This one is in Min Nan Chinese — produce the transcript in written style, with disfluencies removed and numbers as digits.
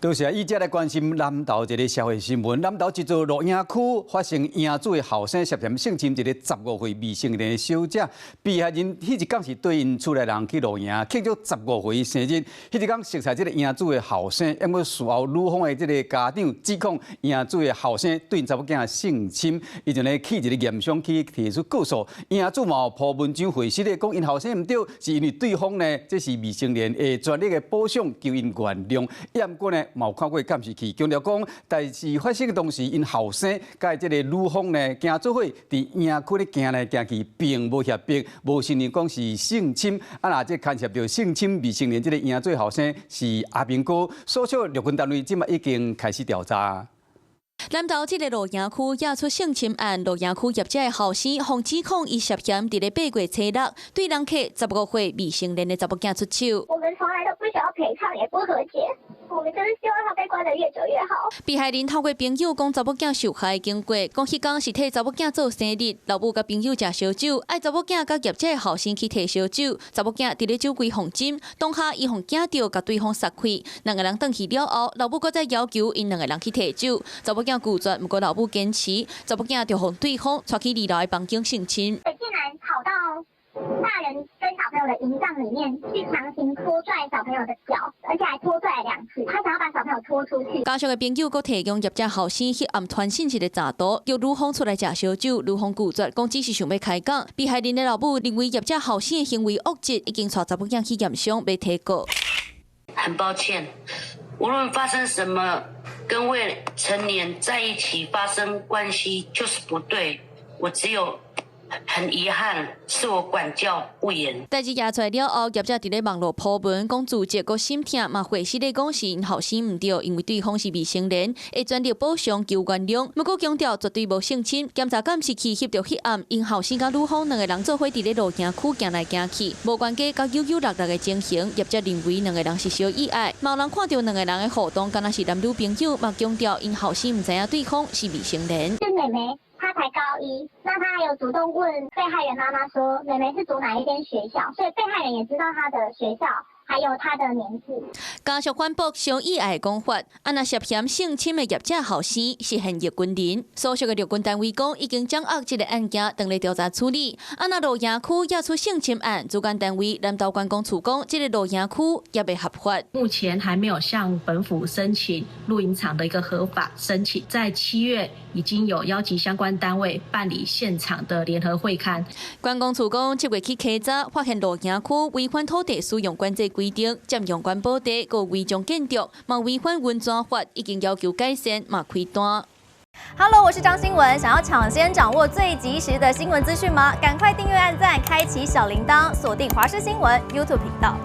多謝記者來關心南投一个社會新聞。南投一座露營區發生營主的後生涉嫌性侵一个15歲未成年的小姐，被害人彼一工是綴𪜶厝內人去露營，慶祝十五歲生日。彼一工熟似這个營主的後生，毋過事後女方的這个家長指控營主的後生對𪜶查某囝性侵，伊就呢去一个驗傷去提出告訴。營主嘛有鋪文章回實的，講𪜶後生毋對，是因為對方呢，這是未成年會全力的補償求𪜶原諒。毋過呢，嘛有看過監視器，強調講，代誌發生當時，𪜶後生佮這个女方呢，行做伙佇營區咧行來行去，並無脅迫，無承認講是性侵。啊，若這牽涉著性侵未成年這个營主後生是阿兵哥，所屬陸軍單位這馬已經開始調查。南投這个露營區惹出性侵案，露營區業者的後生，予指控伊涉嫌佇咧8月初6對人客15歲未成年的查某囝出手。我們從來都不想要賠償，也不和解，我們就是希望他被關得越久越好。被害人透過朋友講查某囝受害經過，講彼工是替查某囝做生日，老母佮朋友食燒酒，愛查某囝佮業者的後生去提燒酒，查某囝佇咧酒櫃予斟，當下伊予驚著，共對方殺開，兩个人轉去了後，老母閣再要求𪜶兩个人去提酒，查某囝拒絕，毋過老母堅持，查某囝就予對方帶去二樓的房間性侵。竟然跑到大人跟小朋友的營帳裡面去強行拖拽小朋友的腳，而且還拖拽了兩次，他想要把小朋友拖出去。家屬的朋友閣提供業者後生彼暗傳訊息的詐圖，叫女方出來食燒酒，女方拒絕，講只是想欲開講。被害人的老母認為業者後生的行為惡質，已經帶查某囝去驗傷，欲提告。很抱歉，無論發生什麼，跟未成年在一起發生關係就是不對。我只有很遺憾，是我管教不嚴。代誌惹出來了後，業者佇咧網路鋪文講自責，閣心疼，嘛回實咧講是𪜶後生毋對，因為對方是未成年，會全力補償求原諒。毋過強調絕對無性侵。檢查監視器翕著彼暗，𪜶後生佮女方兩个人做伙佇咧露營區行來行去，無冤家佮扭扭搦搦的情形，業者認為兩个人是相意愛。嘛有人看著兩个人的互動，敢若是男女朋友，嘛強調𪜶後生毋知影對方是未成年。是妹妹，她才高一，那她還有主動問被害人媽媽說，妹妹是讀哪一間學校，所以被害人也知道她的學校，還有她的年紀。家屬反駁相意愛的講法，啊若涉嫌性侵的業者後生是現役軍人，所屬的陸軍單位講已經掌握這个案件，正咧調查處理。啊若露營區惹出性侵案，主管單位南投觀光處講，這个露營區也袂合法。目前還沒有向本府申請露營場的一個合法申請，在7月已經有邀集相關單位辦理現場的聯合會勘。觀光處講，7月去稽查，發現露營區違反土地使用管制規定，佔用關保地，閣違章建築，嘛違反溫泉法，已經要求改善，嘛開單。 Hello，我是張新聞，想要搶先掌握最及時的新聞資訊嗎？趕快訂閱、按讚、開啟小鈴鐺，鎖定華視新聞 YouTube 頻道。